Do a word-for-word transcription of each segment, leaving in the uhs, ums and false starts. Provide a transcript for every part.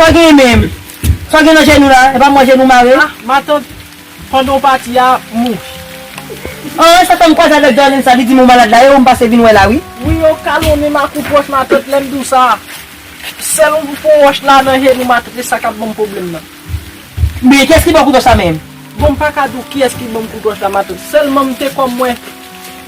Sa w genyen menm? Sa w gen nan jenou la? E pa m wè jenou mare? Ah, matant, pandan w pati a, m mouri. An, sa fè m kwaze avèk Darlene sa, li di m ou malad la, e ou m pase vin wè la, wi. Wi, yo kalonnen m ak kout wòch, matant, lè m di w sa. Sèl yon fon wòch la nan jenou, matant, e sa k ap ban m pwoblèm nan. Men, kiyès ki ba w kout wòch sa menm? Bon, m pa ka di w kiyès ki ban m kout wòch la, matant. Sèlman m te kòm mwen,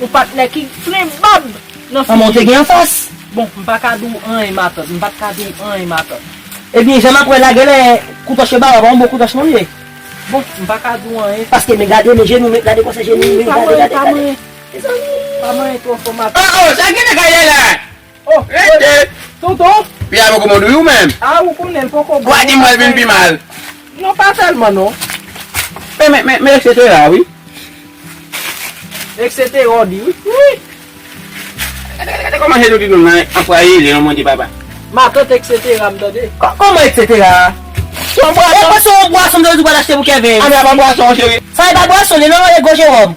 yon patnè ki plen bab nan figi. An, men w te gen anfas. Bon, m pa ka di w anyen, matant. M pa t ka di w anyen, matant. Ebyen, jan m ap wè la, genlè kout wòch yo ba w, a pa yon bon kout wòch non l ye. Bon, m pa ka di w anyen. Paske men gade, men jenou, men gade konsa jenou, men gade, gade, gade. Mezanmi. Pa manyen twò fò, matant. Oh, oh, sa gen nan kay la? Oh, rete. Tonton. Pye a poko bon tou wi ou menm. Ah, ou konnen l poko bon. Ou pa di m wè l vin pi mal. Non, pa tèlman non. Men, men, men, men, et cetera, wi. Et cetera, w di wi. Wi. Gade, gade, gade kòman jenou timoun nan anfwaye li, non, Bondye papa. Matant, et cetera, m tande. Kò-, kòman et cetera? Se yon bwason. E se yon bwason m te di w pral achte pou Kevin. A, men a pa bwason, cheri. Sa e pa bwason, li non, e gwo jewòm.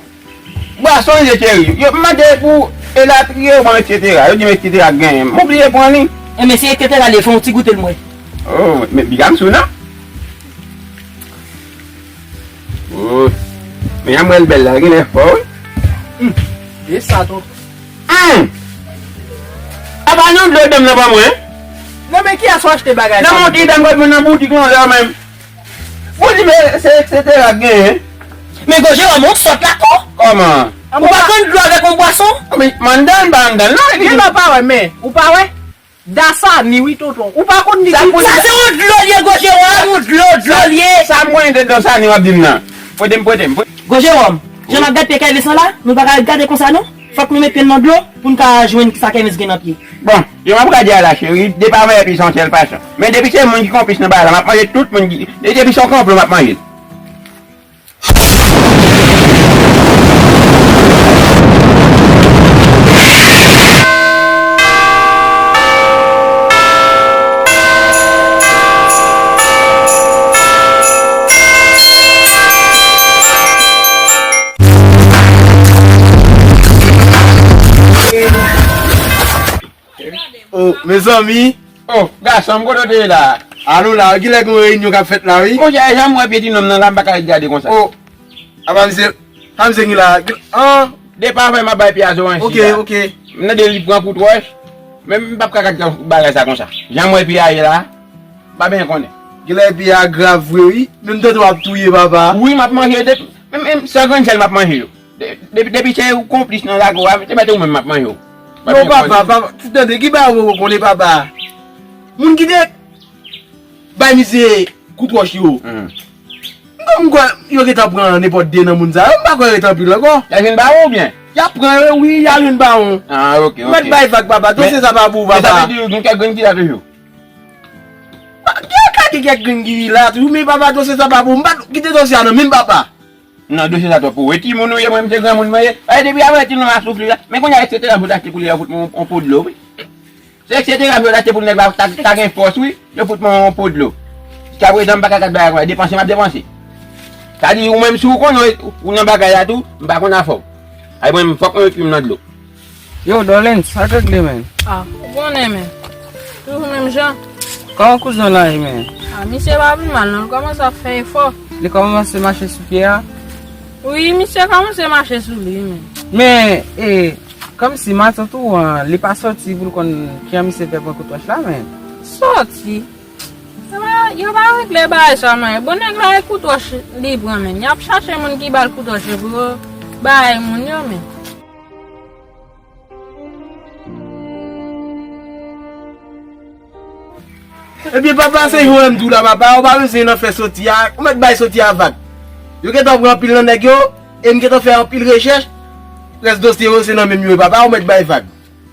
Bwason li ye, cheri. Yo mande pou elatriye, ou ban m et cetera. Yo di m et cetera genyen. M obliye pran li. Enben, se et cetera li ye, fè yon ti goute l mwen. Oh, men piga m sou non. Oh. Men jan m wè l bèl la, genlè fò, wi. Hmm. E sa, tonton. Hmm. Apa non dlo dam nan pa mwen? Non, men kiyès ou achte bagay sa? Nan boutik, nan boutik, non, la menm. Ou di, men se et cetera k genyen. Men gwo jewòm, ou sòt la tou. Kòman? Ou pa konn dlo avèk yon bwason? Men, m anndan, m pa anndan, non. Gen lè w pa wè, men, ou pa wè? Dasani, wi, tonton. Ou pa konn li. Sa pou sa, se yon dlo l ye, gwo jewòm, yon dlo, dlo l ye. Sa m konn anndan sa, ni w ap di m nan. Prete m, prete m, prete. Gwo jewòm, jan m ap gade pye Kevin sa la, nou pa ka gade konsa, non. Fòk nou met pye n nan dlo pou n ka jwenn sa Kevin gen nan pye. Bon, jan m ap gade a la, cheri, depavan epi se yon sèl fason. Men depi se moun ki konplis nan bagay la, m ap manje tout moun ki, depi se yon konplo, m ap manje l. Oh, mezanmi. Oh, gason m, kote w te ye la? A nou la, genlè gen yon reyinyon k ap fèt la, wi. Monchè, jan m wè pye ti nonm nan la, m pa ka ret gade konsa. Oh, apa misye, apa misye gen la? An. Depavan m ap bay pye a zoranj sila. Ok, ok. M tande li pran kout wòch, men m p ap ka gade bagay sa konsa. Jan m wè pye a ye la, m pa byen konnen. Genlè pye a grav vre, wi. Men m tande w ap touye, papa. Wi, m ap manje depi, men, men, san grenn sèl m ap manje yo. De-, depi, depi se ou konplis nan zago a, se mèt ou menm m ap manje w. Non, papa, papa, tande, ki bagay ou poko konnen, papa? Moun ki te bay misye kout wòch yo. Hmm. M kwè, m kwè yo gentan pran nenpòt de nan moun sa yo. M pa kwè yo rete anpil ankò. Y al jwenn bawon oubyen? Y ap pran yo, wi, y al jwenn bawon. Ah, ok, ok. Mèt bay vag, papa. Dosye sa pa pou ou, papa. Men sa vle di, gen kèk grenn ki la toujou? Pa, gen ka gen kèk grenn ki la toujou, men papa, dosye sa pa pou ou. M pa kite dosye a nan men m, papa. Non, dosye sa twòp pou ou. E timoun ou ye, mwen, m se granmoun mwen ye. Ay, depi avan timoun nan soufri la. Men kounye a, et cetera, m fout achte pou li, yo fout mwen yon, yon po dlo, wi. Se et cetera, m fout achte pou nèg la, ta, ta gen fòs, wi. Yo fout mwen yon po dlo. Jiska prezan, m pa ka gad bagay konsa. Depanse, m ap depanse. Sa di, ou menm, si ou konnen ou nan bagay la tou, m pa konn afè w. Ay, mwen, fòk mwen met pye m nan dlo. Yo, Darlene, sa k regle, menn? Ah, ou konnen, menn. Toujou menm jan. Kòman kouzen w la ye, menn? Ah, misye pa pi mal, non. L kòmanse ap fè efò. Li kòmanse mache sou pye a? Wi, misye kòmanse mache sou li, menn. Men, e, kòmsi matant ou an, li pa sòti pou l konn kijan misye fè pran kout wòch la, menn. Sòti? Yo pa, yo pa regle bagay sa, menn. Bon, nèg la, e kout wòch li pran, menn. Y ap chache moun ki ba l kout wòch yo pou yo bay moun yo, menn. Ebyen, papa, se jan w di w la, papa, ou pa bezwen nan fè sòti a, ou mèt bay sòti a vag. Yo gentan pran anpil nan nèg yo, e m gentan fè anpil rechèch, rès dosye yo se nan men m yo ye, papa, ou mèt bay vag.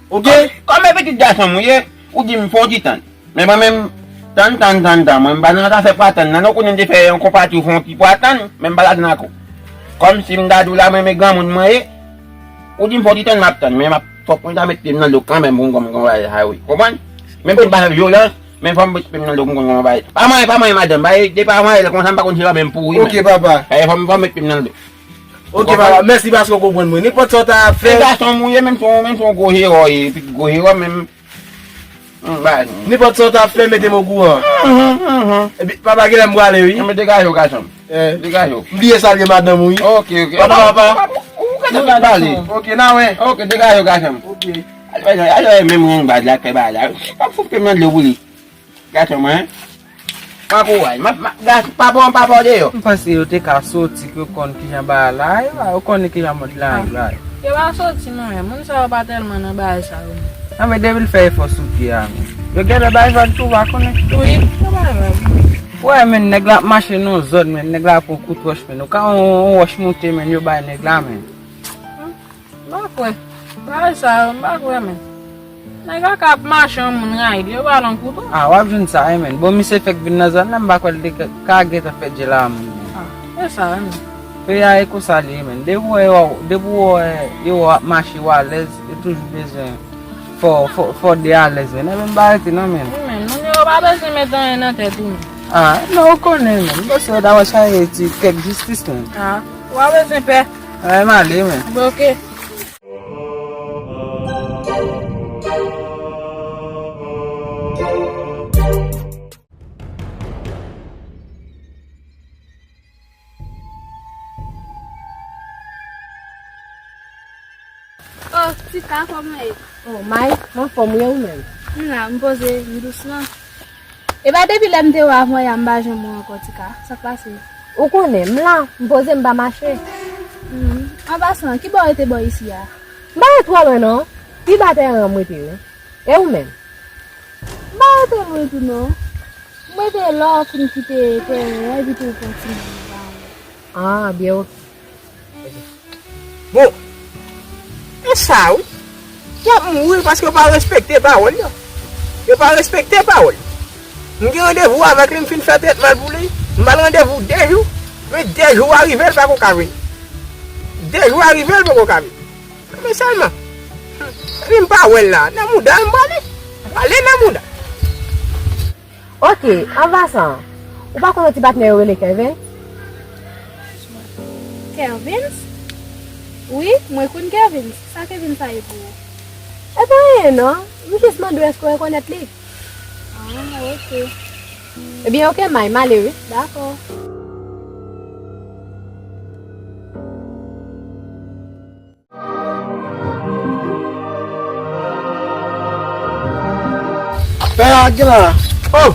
Oke? Kòm, kòm e pitit gason m ou ye, ou di m fè w ti tann. Men mwen menm, tann, tann, tann, tann. Mwen, m pa nan zafè pou atann nan, non, ou konnen m te fè yon konpati ou fè yon ti pou atann, men m pa ladan ankò. Kòmsi m ta di w la, mwen, men granmoun mwen ye, ou di m fè w ti tann, m ap tann, men m ap, fòk mwen ta met pye m nan dlo kanmenm pou m konn kòman bagay sa yo ye. Konprann? Menm si m pa fè vyolans, men fò m met pye m nan dlo pou m konn kòman bagay. Pa manyen, pa manyen madanm, bay, depi pa manyen l konsa, m pa konn si l pa menm pouri menm. Oke, papa. Fò m, fò m met pye m nan dlo. Oke, papa, mèsi paske w konprann mwen. Nenpòt sa w ta fè. E gason m ou ye, menm si w, menm si w gwo jewò, e, pitit gwo jewò, menm. Nenpòt sa w ta fè, mete m okouran. Epi, papa, genlè m prale, wi. Enben, degaje w, gason m. Eh, degaje w. M bliye salye madanm ou, wi. Ok, ok. Papa, papa. Ou gentan pale. Ok, n a wè. Ok, degaje w, gason m. Ok. Alò, alò, menm yon baz la, fè bagay la. Pa fout ke m nan dlo pou li. Gason mwen. Pa kouraj. M ap, m ap, gas, papa w, papa w deyò. M panse yo te ka soti, ke yo konn kijan bagay la ye la, yo konnen kijan mond la ye la. Yo pa soti non, men moun sa yo pa tèlman nan bagay sa yo. Non, men depi l fè efò sou pye a, men. Yo genlè bay vag tou, pa konnen. Wi, yo bay vag. Wè, men, nèg la ap mache nan zòn, men, nèg la pran kout wòch, men. Ou ka yon, yon wòch moute, men, yo bay nèg la, men. M pa kwè. Bagay sa yo, m pa kwè, men. Nèg la ka ap mache, yon moun rayi l, yo ba l yon kouto. Ah, w ap jwenn sa, wi, men. Bon, misye fèk vin nan zòn nan, m pa kwè l te ka, ka gentan fè djela a moun. Ah, se sa, wi, men. Peyi a e konsa li ye, men. Depi w wè yo, depi w wè yo ap mache, yo alèz, yo toujou bezwen fò, fò, fò de alèz, men. Ebyen, m pa rete, non, men. Wi, men. Moun yo pa bezwen met anyen nan tèt ou, men. Ah, non, ou konnen, men. M panse yo ta wè sa e ti kèk jistis, men. Ah, ou pa bezwen pè. Ay, m ale, men. Oke. Oh, Tika, kòman w ye? Oh, May, m anfòm, wi, ou menm? M la, m poze m dousman. E pa depi lè m te wè avan yè a m pa janm wè w ankò, Tika. Sa k pase? Ou konnen, m la, m poze, m pa mache. Hmm. An pasan, ki bò w rete bò isi a? M pa rete twò lwen, non. Pi ba tèren an m rete, wi. E ou menm? M pa rete lwen tou, non. M rete la w fin kite tèren an, epi tou w kontinye ba mwen. Ah, byen, oke. Bon, e sa wi. Y ap mouri paske yo pa respekte pawòl yo. Yo pa respekte pawòl. M gen randevou avèk li, m fin fè tretman pou li. M ba l randevou de jou. Men de jou a rive, l pako ka vini. De jou a rive, l pako ka vini. Men sèlman, li m pa wè l la. Nan mouda l m prale. Prale nan mouda. Oke, an pasan, ou pa konn yon ti patnè yo rele Kervens? Kervens? Wi, mwen konn Kervens. Sa Kervens sa ye pou ou? E pa anyen non, m jis mande w èske w rekonèt li. Ah, oke. Ebyen, oke, May, m ale wi. Dakò. Pè a gen la. Oh,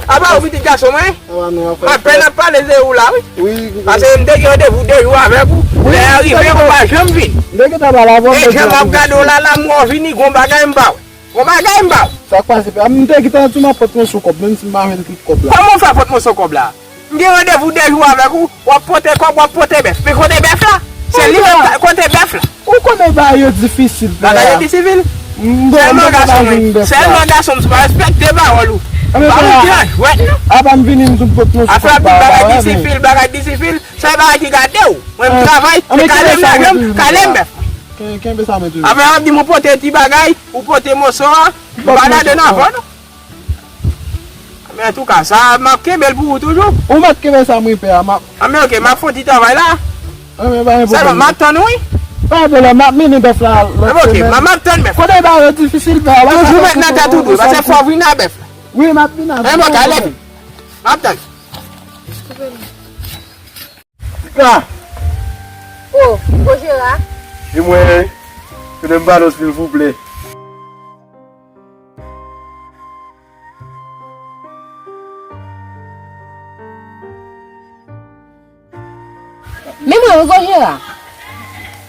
apa ou pitit gason mwen? Apa nou, apa? Apèn ap pale se ou la, wi. Wi, wi. Paske m te gen randevou de jou avèk ou. Wi, lè a rive, ou pa janm vin. M te gentan pale avè w. E jan m ap gade w la, la, m wè w vini, gon bagay m pa wè. Gon bagay m pa wè. Sa k pase, pè? M te gentan di w m ap pote yon sou kòb, menm si m pa jwenn tout kòb la. Kòman w fè pote yon sou kòb la? M gen randevou de jou avèk ou, w ap pote kòb, w ap pote bèf. Men kote bèf la? Se li menm k ap pote bèf la. Ou konnen bagay yo difisil, pè. Bagay yo difisil? Sèlman gason m, sèlman gason m, si w pa respekte pawòl ou. Pawòl ki nan jwèt, non. Apa m vini, m di w pote yon sou kòb la. Afè ap di bagay difisil, bagay difisil, se bagay ki gade w. Mwen, m travay, se kale m la, kale m bèf. Kenbe sa mwen toujou. Afè ap di m ou pote ti bagay, ou pote moso a, m pa gade nan vò, non. Men antouka, sa, m ap kenbe l pou ou toujou. Ou mèt kenbe sa m wi pè a, m ap. Anben, oke, m ap fè yon ti travay la. Anben, pa gen pwoblèm. Sèlman, m ap tann ou, wi. Pa gen pwoblèm, m ap mennen bèf la lòt semèn. Anben, oke, m ap tann bèf. Kote bagay yo difisil, pè a. Toujou mèt nan tèt ou tou, paske fò w vin a bèf la. Wi, m ap vin a bèf. Anben, oke, ale vin. M ap tann. Tika! Oh, Gojera? E mwen, kite m pale w silvouplè. Men mwen, wi, Gojera.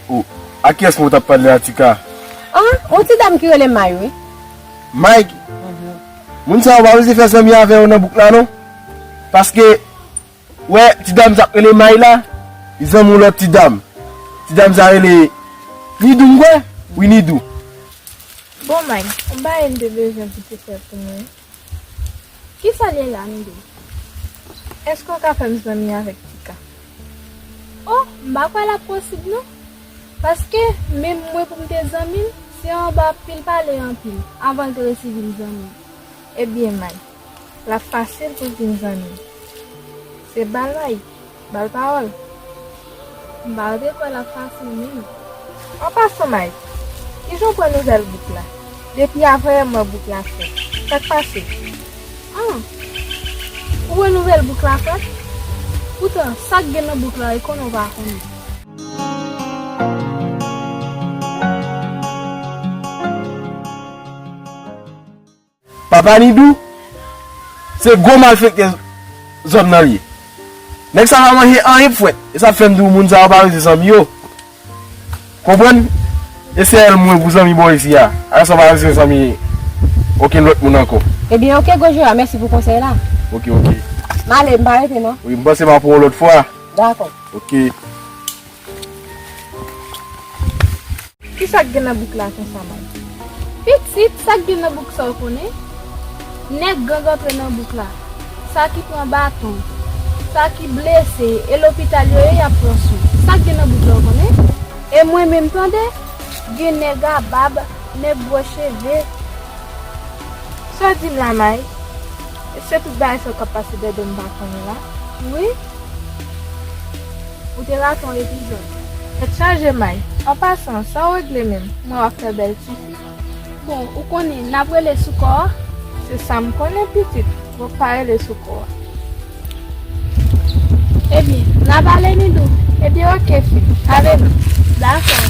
Oh, a kiyès mwen t ap pale a, Tika? Ah, yon ti dam ki rele May, wi. May? Mhm. Moun sa yo pa bezwen fè zanmi avè yo nan bouk la, non. Paske wè, ti dam sa k rele May la, li zanmi yon lòt ti dam. Ti dam sa rele Nidou, m kwè? Wi, Nidou. Bon, May, yon bagay m te bezwen pou te fè pou mwen. Kisa l ye la, Nidou? Èske w ka fè m zanmi avèk Tika? Oh, m pa kwè l ap posib, non. Paske, menm mwen pou m te zanmi l, se anba pil pale anpil, avan l te resi vin zanmi m. Ebyen, May, l ap fasil pou l vin zanmi m. Se bal, May, bal pawòl. M pa te kwè l ap fasil menm. An pasan, May, kijan w pran nouvèl bouk la? Depi avanyè m wè bouk la frèt. Sa k pase? Ah! Ou renouvèl bouk la frèt? Poutan, sa k gen nan bouk la, e konnen w pa konnen. Papa Nidou, se gwo malfektè zòn nan li ye. Nèg sa pa manje anyen pou fwèt. E sa fè m di w moun sa yo pa bezwen zanmi yo. Konprann? E sèl mwen pou zanmi bò isi a. Alò sa pa bezwen zanmi okenn lòt moun ankò. Ebyen, oke, Gojira, mèsi pou konsèy la. Oke, oke. M ale, m pa rete non. Wi, m panse m ap wè w lòt fwa. Dakò. Oke. Kisa k gen nan bouk la konsa, man? Pitit, sa k gen nan bouk sa w konnen? Nèg gang antre nan bouk la. Sa ki pran baton, sa ki blese, e lopital yo ye y ap pran swen. Sa k gen nan bouk la w konnen? E mwen menm tande, gen nèg a bab, nèg gwo cheve. Sa w di m la, May? Se tout bagay sa yo k ap pase dèdò m pa konnen la? Wi. Ou te rate yon epizòd. Tèt chaje, May. An pasan, sa w regle menm? M wè w ap fè bèl tifi. Bon, ou konnen, n ap rele sou kò a. Se sa m konnen, pitit. Bon, pa rele sou kò a. Ebyen, n ap ale, Nidou. Ebyen, oke, fi. Ale non. Dakò.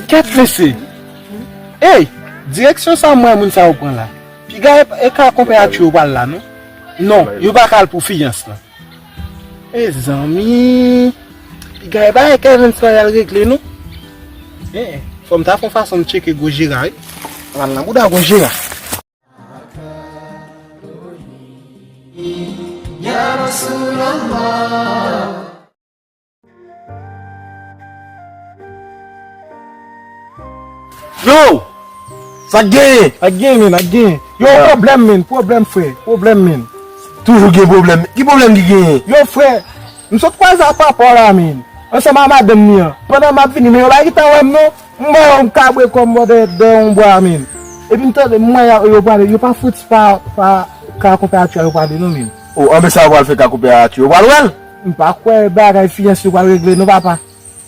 Kèt mesye! Ey! Direksyon sa m wè moun sa yo pran la. Piga e ka konpè Atchou yo pral la non. Non, yo pa ka al pou fiyans lan. Mezanmi! Piga e pa Kevin sa y al regle non. Fò m ta fè yon fason m tcheke gwo Jera wi. Pral nan bouda gwo Jera. Yo! Sa k genyen? Sa k genyen, men, sa k genyen? Yo, pwoblèm, men, pwoblèm, frè, pwoblèm, men. Toujou gen pwoblèm. Ki pwoblèm ki genyen? Yo, frè, m sot kwaze ak papa w la, men. Ansanm ak madanm li an. Pandan m ap vini, men yo pa gentan wè m, non. M wè yon kabre kòm bò dèyè yon bwa, men. Epi m tande, m wè yo prale, yo pa fout pa, pa ka konpè Atchou yo prale, non, men. O, anben sa yo pral fè ka konpè Atchou, yo pral wè l? M pa kwè bagay fiyans yo pral regle, non, papa.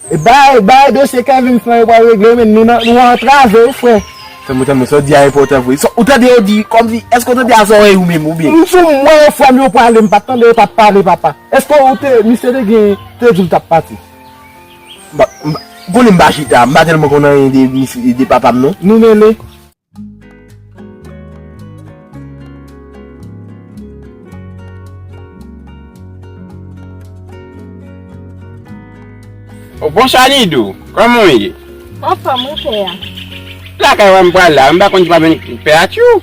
E bay, bay dosye Kevin Fran yo pral regle, men nou nan, nou antrave wi frè. Tanmen, tanmen, sa w di a enpòtan vre. Sa, ou tande yo di, kòmsi, èske w tande a zòrèy ou menm, oubyen? M sou mwen yo frè m yo prale, m pa t tande yo t ap pale, papa. Èske ou te, misye te gen, te di l t ap pati? M pa, m pa, ou konnen m pa chita, m pa tèlman konn anyen de, de papa m non. Nou mele. O, bonswa Nidou, kòman w ye? Anfòm wi pè a. Lakay w a m pral la, m pa konn si w ap jwenn pè Atchou.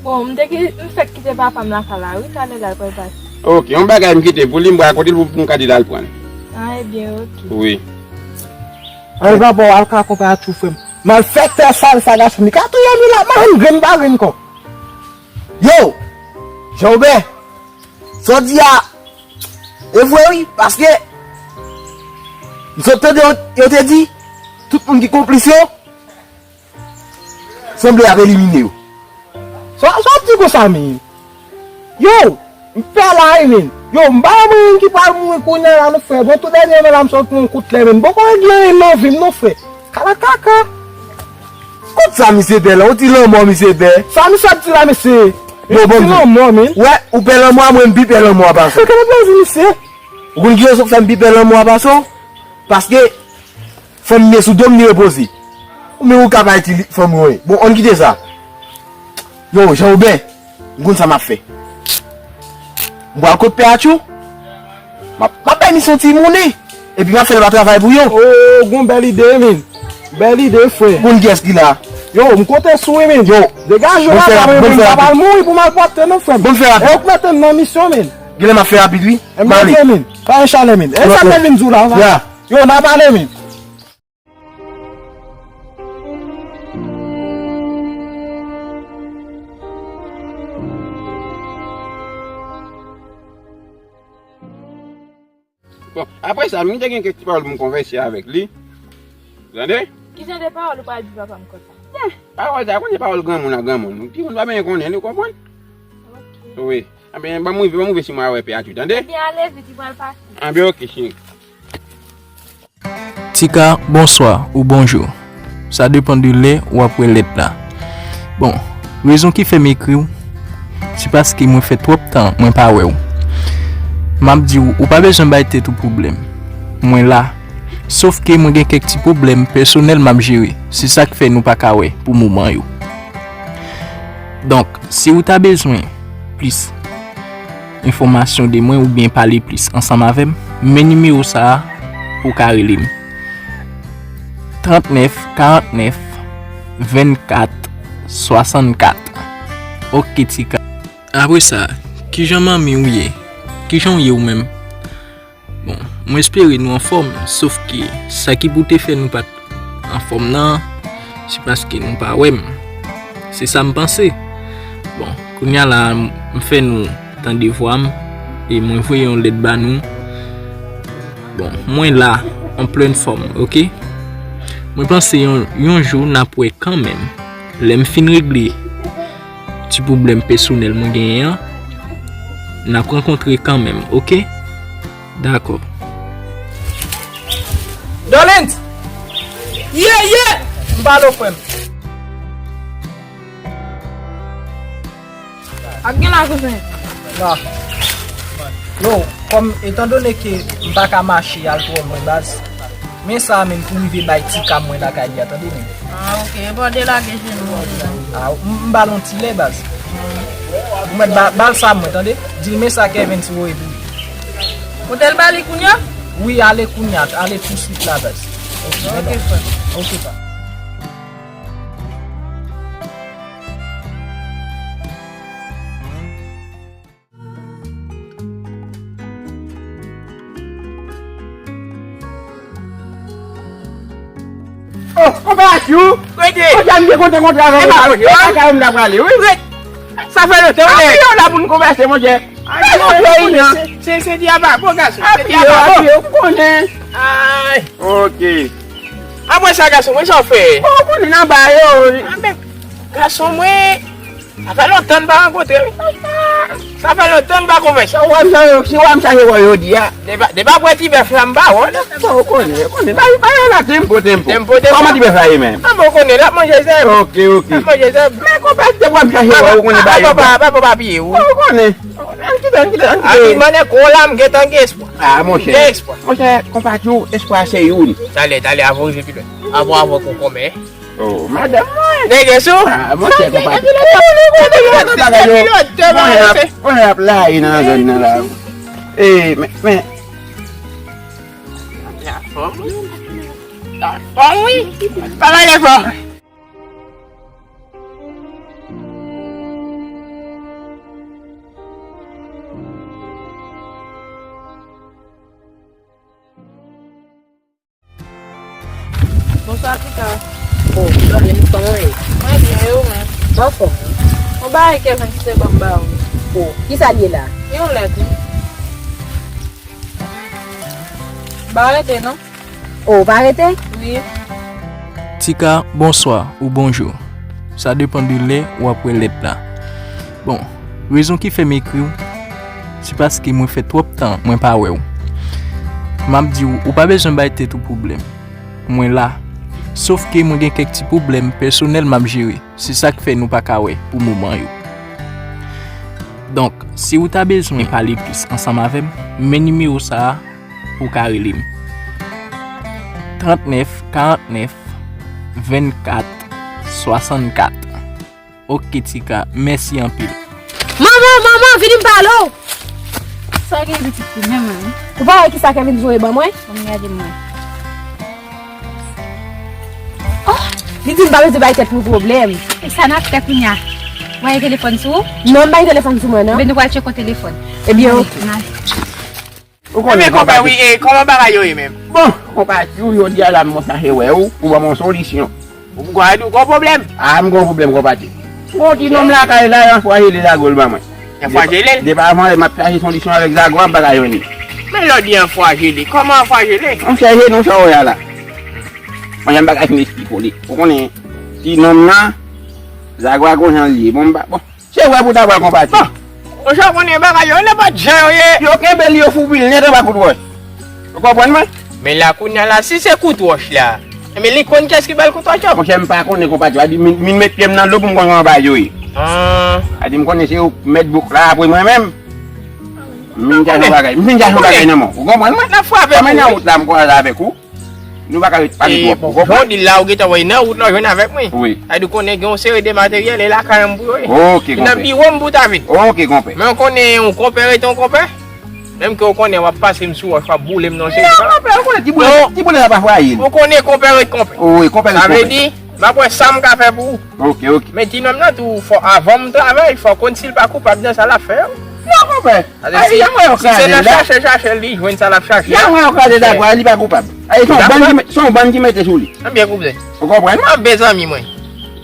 Bon, m te ki, m fèk kite papa m lakay la wi, talè la l pral pase. Oke, yon bagay m kite pou li, m pral kote l pou, pou m ka di l al pran l. A, ebyen, oke. Wi. Al papa w al ka konpè Atchou frè m. Malfektè sal sa gason li ka touye nou la, m pa jwenn grenn pa grenn kò. Yo! Jan Obè, sa w di a, e vre wi, paske m sot tande yo, yo te di, tout moun ki konplis yo, sanble y ap elimine yo. Sa, sa w ap di konsa, men? Yo, m pè la wi, men. Yo, m pa wè moun ki pral mouri kounye a la, non, frè. Bon, tou dènyèman la, m sot pran yon kout lè, men. M poko regle anyen nan vi m, non, frè. Kala kaka. Kot sa misye pè la? Ou di lanmò misye pè? Sa misye ap di la, mesye? Bon, bon, di lanmò, men. Wè, ou pè lanmò a, mwen m pi pè lanmò a pase w. Fè kè nan plezi misye. Ou konn ki rezon k fè m pi pè lanmò a pase w? Paske fanm m ye sou do m li repoze. Ou menm ou ka pa itilize fanm ou anyen. Bon, ann kite sa. Yo, Jan Obè, m konn sa m ap fè. M pral kot pè Atchou. M ap, m ap bay misye yon ti monnen. Epi m ap fè l pa travay pou yo. O, gon bèl ide, men. Bèl ide, frè. Ou konn kiyès ki la? Yo, m konte sou ou, men. Yo. Degaje w la, men, men, m pa pral mouri pou malpwòpte, non, frè m. Bon, m fè rapid. E ou k mete m nan misyon, men. Genlè m ap fè rapid, wi. M ale. Men, pa yon chalè, men. E sa m te vin di w la, w pa. Yo, n ap ale, men. Bon, apre sa, m te gen kèk ti pawòl pou m konvèse avèk li. Tande? Ki jan de pawòl ou pral di papa m konsa? Bon, pawòl sa, konnen pawòl granmoun ak granmoun. Timoun pa benyen konnen, nou konprann? Ok. Wi. Anben, ban m rive, ban m rive si mwen a wè pè a tou, tande? Ebyen, ale vit, li pral pase. Anben, ok, cheri. Tika, bonswa ou bonjou. Sa depann de lè w ap wè lèt la. Bon, rezon ki fè m ekri w, se paske mwen fè twòp tan mwen pa wè w. M ap di w, ou pa bezwen bay tèt ou pwoblèm. Mwen la. Sof ke mwen gen kèk ti pwoblèm pèsonèl m ap jere. Se sa k fè nou pa ka wè pou moman yo. Donk, si ou ta bezwen plis enfòmasyon de mwen oubyen pale plis ansanm avè m, men nimewo sa a pou w ka rele m. Trannèf karannèf vennkat swasannkat. Ok, Tika. Apre sa, kijan manmi w ye? Kijan w ye ou menm? Bon, mwen espere nou anfòm, sof ke sa ki pou te fè nou pa t anfòm nan, se paske nou pa wè m. Se sa m panse. Bon, kounye a la, m fè nou tande vwa m, e mwen voye yon lèt ba nou. Bon, mwen la, an plèn fòm, ok? Mwen panse yon, yon jou n ap wè kanmenm. Lè m fin regle ti pwoblèm pèsonèl mwen genyen an, n ap rankontre kanmenm, ok? Dakò. Dolent! Ye, ye! M pale w, frè m. Ap gen la, kouzen. Non. Non, kòm, etandone ke m pa ka mache al twò lwen, baz, men sa a menm pou rive bay Tika mwen lakay li a, tande, men. Ah, ok. Epa w delage jenou w, non? Ah, m, m ba l yon ti lè, baz. Ou mèt ba, ba l sa mwen, tande? Di l men sa Kevens voye pou li. Kote l ba li kounye a? Wi, ale kounye a, ale touswit la, baz. Ok, ok, frè. Ok, pa. Oh, konpa Asyou! Rete! Konsa m te kontan kontre avè w la, wi. E pa yon m ta prale, wi. Rete! Sa fè lontan, wi. Apiye w la pou n konvèse, monchè. Ay, se, se, se dyaba, bon gason, se dyaba, bon. Apiye w, apiye w, m konnen. Ay. Ok. Apre sa, gason mwen, sa w fè? Bon, ou konnen nan ba yo. Anben, gason mwen, sa fè lontan n pa rankontre, wi. Sa fè lontan n pa konvèse. Si w a m chaje, si w a m chaje wè jodi a. Depi, depi apre ti bèf la, m pa wè w, non. Bon, ou konnen, ou konnen. Ba, ba yo la tempo, tempo. Tempo, tempo. Kòman ti bèf la ye menm? Ah, bon, ou konnen, l ap manje zèb. Ok, ok. L ap manje zèb. Men konpa, depi w a m chaje wè, ou konnen ba yo. Papa, papa, papa, piye ou. Bon, ou konnen. Ann kite, ann kite, ann kite. Api mannen kou la, m gentan gen espwa. Ah, monchè. Gen espwa. Monchè, konpa Asyou, espwa se youn. Talè, talè, avan w rive pi lwen. Avan, avan kou kòmè. Oh, madanm mwen. Nèg sou. Ah, monchè, konpa Asyou. Mwen ap, mwen ap layi nan zòn nan la. Eh, men, men. Anfòm, wi. Anfòm, wi. Pa mal anfòm. Bonswa, Tika. Oh, Lòlèn, kòman w ye? Mwen byen, e ou menm? Mwen anfòm, wi. Yon bagay Kevens te ban m ba ou. Oh, kisa l ye la? Yon lèt, wi. Ba rete, non? Oh, ou pa rete? Wi. Tika, bonswa ou bonjou. Sa depann de lè w ap wè lèt la. Bon, rezon ki fè m ekri w, se paske mwen fè twòp tan mwen pa wè w. M ap di w, ou pa bezwen bay tèt ou pwoblèm. Mwen la. Sof ke mwen gen kèk ti pwoblèm pèsonèl m ap jere. Se sa k fè nou pa ka wè pou moman yo. Donk, si ou ta bezwen pale plis ansanm avè m, men nimewo sa a pou w ka rele m. Trannèf karannèf vennkat swasannkat. Ok, Tika, mèsi anpil. Manman, manman, vini m pale w! Sa gen pitit fi menm, menm? Ou pa wè kisa Kevin voye ban mwen? Ban m gade mwen. Oh, li di m pa bezwen bay tèt mwen pwoblèm. E sa n ap fè kounye a? Ou pa gen telefòn sou ou? Non, m pa gen telefòn sou mwen, non. Ebyen, nou pral tcheke yon telefòn. Ebyen, ok. N ale. Ou konnen, konpa, wi, e kòman bagay yo ye menm? Bon, konpa, si w jodi a la, m chache wè w, pou ban m yon solisyon. Ou gwa di w gon pwoblèm? Ah, m gon pwoblèm, konpa. Gon ti nonm lakay la, yon fwa jele zago l ban mwen. Yon fwa jele? Depi avan, m ap chache solisyon avèk zago a, m pa ka jwenn li. Men lè w di yon fwa jele, kòman yon fwa jele? Yon chèche nou sa w wè a la. Mwen, m pa ka fin eksplike w li. Ou konnen, ti nonm nan, zagwa gon jan l ye. Bon, m pa, bon, se vre pou ta pral konpati. Bon, monchè, ou konnen bagay yo, nenpòt jan yo ye. Yo kenbe l, yo foubri l nèt anba kout wòch. Ou konprann mwen? Men la, kounye a la, si se kout wòch la, men li konn kiyès ki ba l kout wòch yo? Monchè, m pa konnen, konpati. A di, m, m met pye m nan dlo pou m konn kòman bagay yo ye. Ah. A di, m konnen se yo k mèt bouk la, apre mwen menm. M vin chache yon bagay. M vin chache yon bagay nan men w. Ou konprann mwen? N ap frape. Kòm nan wout la, m kwaze avèk ou. Nou pa ka ret pale twòp. Ou konprann? Jodi la, ou gentan wè nan wout la, ou jwenn avèk mwen. Wi. Sa di konnen gen yon seri de materyèl, e lakay an pou yo ye. Ok, konpè. Nan biwo m pou ta vin. Ok, konpè. Men ou konnen yon konpè rete yon konpè. Menm ke ou konnen w ap pase m sou wòch, w ap boule m nan seri de bagay. Non, konpè, ou konnen ti boule, ti boule la pa fraye. Ou konnen konpè ret konpè. Wi, konpè ret konpè. Sa vle di, m ap wè sa m ka fè pou ou. Ok, ok. Men ti nonm nan tou, fò avan m travay, fò konn si l pa koupab nan sa l ap fè yo. Non, konpè. Ay, si, si se nan chache, chache, li jwenn sa l ap chache. Y a mwen yo kraze dakò, li pa koupab. Ay, se yon bann ki met-, se yon bann ki mete sou li. Anben, kouzen. Ou konprann mwen? Anben, zanmi mwen.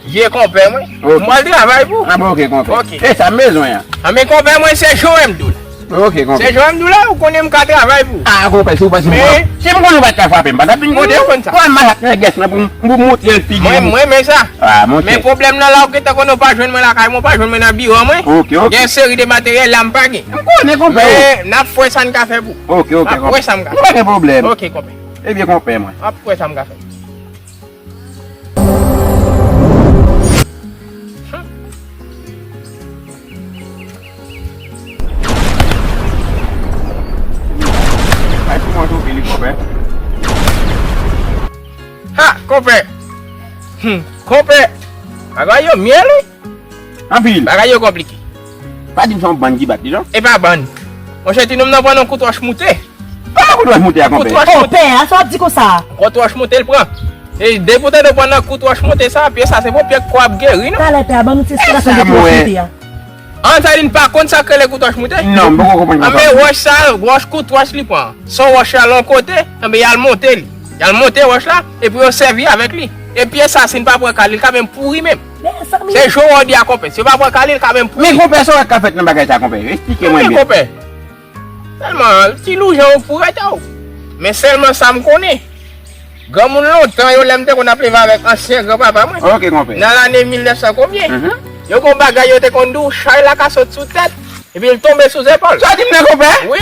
Vye konpè mwen. Ok. Mwen al travay pou. Ah, bon, ok, konpè. Ok. E sa m bezwen an. Anben, konpè mwen, se Joe m di w la. Ok, konpè. Se Joe m di w la, ou konnen m ka travay pou. Ah, konpè, si w panse m konn, si m konnen w pa t ka frape m, m pa t ap vin kote w. Mwen, m masak nègès lan pou m, pou m montre l figi. Mwen, mwen, men sa. Ah, monchè. Men pwoblèm nan la, ou gentan konnen w pa jwenn mwen lakay mwen, ou pa jwenn mwen nan biwo mwen. Ok, ok. Gen seri de materyèl la m pa gen. M konnen, konpè. Men n ap fè sa n ka fè pou. Ok, ok, konpè. M ap wè sa m ka fè. M pa gen pwoblèm. Ok, konpè. Ebyen, konpè mwen. M ap wè sa m ka fè. Ay, pou mwen tou, Fili, konpè. Ha, konpè. Hmm, konpè. Bagay yo myèl, wi. Anpil. Bagay yo konplike. Pa di m se yon bann ki bat li, non? E pa bann. Monchè, ti nonm nan pran yon kout wòch moute. Pa kout wòch moute a, konpè. Kout wòch moute. Konpè, a sa w ap di konsa? Kout wòch moute l pran. E depi w tande w pran nan kout wòch moute sa, pye sa se pou pye k ap geri, non? Talè pè a ban nou ti esplikasyon de kout wòch moute a. An, sa di n pa konn sa k rele kout wòch moute? Non, m poko konprann. Anben, wòch sa, wòch kout wòch li pran. Son wòch al yon kote, anben, y al monte li. Y al monte wòch la, epi yo sèvi avèk li. E pye sa, si n pa pran ka li, l ka menm pouri menm. Se Joe w di a, konpè. Si yo pa pran ka li, l ka menm pouri. Men konpè, sa w wè k ka fèt nan bagay sa, konpè? Eksplike mwen byen. Konpè. Sèlman, ti loujan w pou rete w. Men sèlman sa m konnen. Granmoun lontan yo, lè m te konn ap leve avèk ansyen granpapa mwen. Ok, konpè. Nan lane mil nèf san konbyen? Mhm. Yo gon bagay yo te konn di w, chay la ka sot sou tèt, epi l tonbe sou zepòl. Sa w di m nan, konpè? Wi.